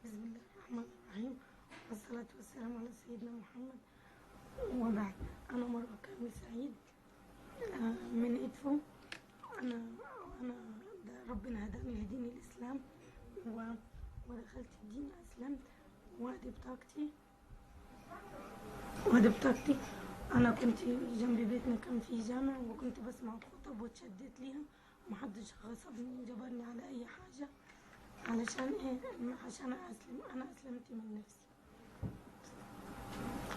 بسم الله الرحمن الرحيم، والصلاة والسلام على سيدنا محمد، وبعد. أنا مروة كامل سعيد من إدفو. أنا ربنا هداني لدين الإسلام ودخلت الدين، أسلمت، وادي بطاقتي. أنا كنت جنب بيتنا كان في جامع، وكنت بسمع الخطب واتشدت ليها، ومحدش غصبني وجبرني على أي حاجة علشان إيه؟ عشان أسلم. أنا أسلمت من نفسي.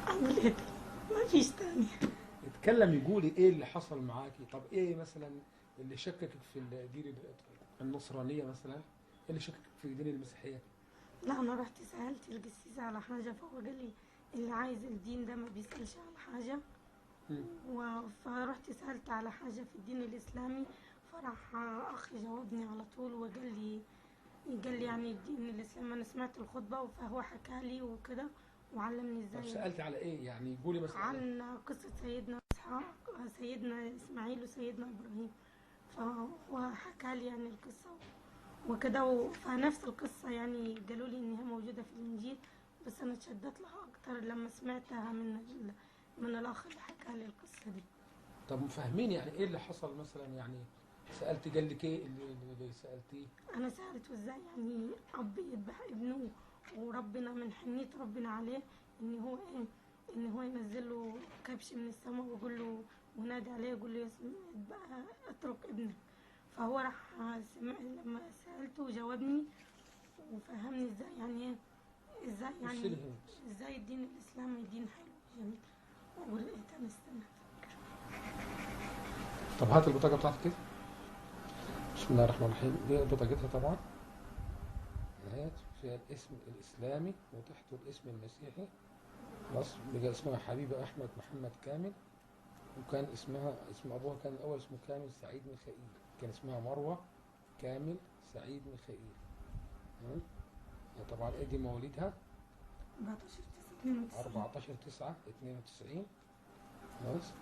أقول إيه؟ ما فيش تاني. اتكلم، يقولي إيه اللي حصل معاكي؟ طب إيه مثلا اللي شككك في الدين النصرانية مثلا؟ إيه اللي شككك في دين المسيحية؟ لا، أنا رحت سألت القسيس على حاجة، فهو قال لي اللي عايز الدين ده ما بيسألش على حاجة. فرحت سألت على حاجة في الدين الإسلامي، فراح أخي جاوبني على طول وقال لي يعني الدين الإسلامي. أنا سمعت الخطبة فهو حكى لي وكده وعلمني إزاي. طب سألت على إيه يعني؟ قولي مثلا عن قصة سيدنا إسحاق، سيدنا إسماعيل وسيدنا إبراهيم، فهو حكى لي يعني القصة وكده. فنفس القصة يعني قالوا لي إنها موجودة في الإنجيل، بس أنا اتشدت لها أكتر لما سمعتها من الأخ اللي حكى لي القصة دي. طب فاهمين يعني إيه اللي حصل مثلا؟ يعني سألت قال لك إيه اللي سألتيه؟ أنا سألته إزاي يعني أب يذبح ابنه، وربنا من حنية ربنا عليه إن هو إيه، إن هو ينزل له كبش من السماء ويقول له، ونادي عليه يقول له اترك ابنك. فهو راح سمع لما سألته جاوبني وفهمني إزاي يعني إيه، إزاي يعني إزاي الدين الإسلامي دين حلو جميل. ولقيت أنا استنى أفكر. طب هات البطاقة بتاعتك كده. بسم الله الرحمن الرحيم. دي بطاقتها طبعا، اهيت فيها الاسم الإسلامي وتحته الاسم المسيحي. خلاص بقى اسمها حبيبة أحمد محمد كامل، وكان اسمها، اسم أبوها كان الأول اسمه كامل سعيد ميخائيل، كان اسمها مروة كامل سعيد ميخائيل. تمام. طبعا ادي مواليدها 14/9/92. 14/9/92. خلاص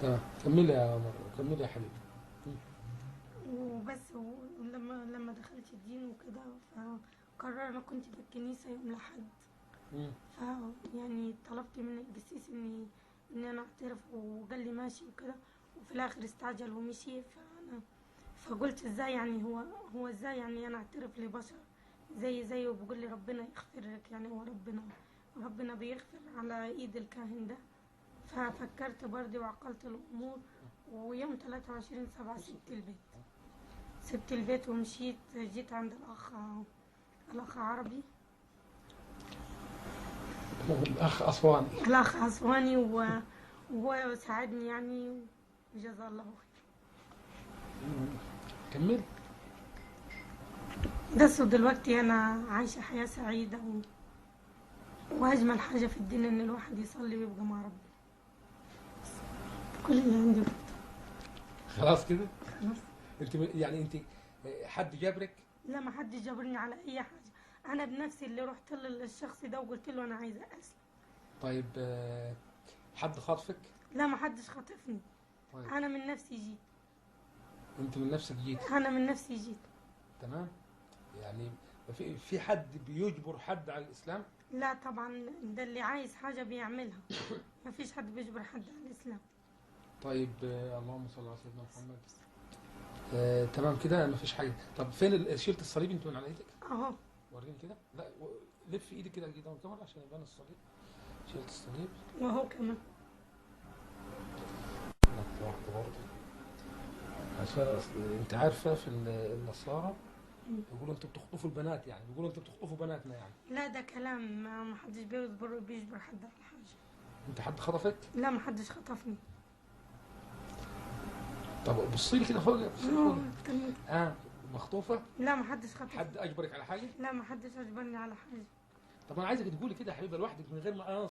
تمام. كملي يا مروة، كملي يا حبيبي. وبس. ولما دخلت الدين وكده، فقرر، انا كنت في الكنيسة يوم الأحد، فيعني طلبت من القسيس اني انا اعترف، وقال لي ماشي وكده، وفي الاخر استعجل ومشي. فقلت ازاي يعني هو ازاي يعني انا اعترف لبشر زي وبقول لي ربنا يغفر لك، يعني هو ربنا بيغفر على ايد الكاهن ده؟ ففكرت برضي وعقلت الامور. ويوم 23/7 سبت البيت ومشيت، جيت عند الاخ عربي، الاخ اسواني، الاخ اسواني، وهو ساعدني يعني، وجزاه الله خير. كمل. بس ودلوقتي انا عايشه حياة سعيدة، واجمل حاجة في الدنيا ان الواحد يصلي ويبقى مع ربنا. كل اللي عندي. خلاص كده؟ خلاص. انت يعني انت حد جبرك؟ لا، ما حد جبرني على اي حاجة، انا بنفسي اللي رحت للشخص ده وقلت له انا عايزه اسلم. طيب حد خاطفك؟ لا، ما حدش خاطفني. طيب. انا من نفسي جيت. انت من نفسك جيت؟ انا من نفسي جيت. تمام. يعني في حد بيجبر حد على الاسلام؟ لا طبعا، ده اللي عايز حاجة بيعملها، ما فيش حد بيجبر حد على الاسلام. طيب اللهم صل على سيدنا محمد. تمام كده، ما فيش حاجة. طب فين شيلة الصليب انت من على ايدك؟ اهو وريني كده. لا لف ايدك كده قدام الكاميرا عشان يبان الصليب. شيلة الصليب واهو كمان. واحدة برضه، عشان انت عارفه في النصارى بيقولوا انتوا بتخطفوا البنات، يعني بيقولوا انتوا بتخطفوا بناتنا يعني. لا ده كلام، ما حدش بيجبر حد على حاجة. انت حد خطفك؟ لا، ما حدش خطفني. طب بصي لي كده فوق، بصي لي فوق. مخطوفه؟ لا، ما حدش خطفني. حد اجبرك على حاجة؟ لا، ما حدش اجبرني على حاجة. طب انا عايزك تقولي كده يا حبيبه لوحدك من غير ما انا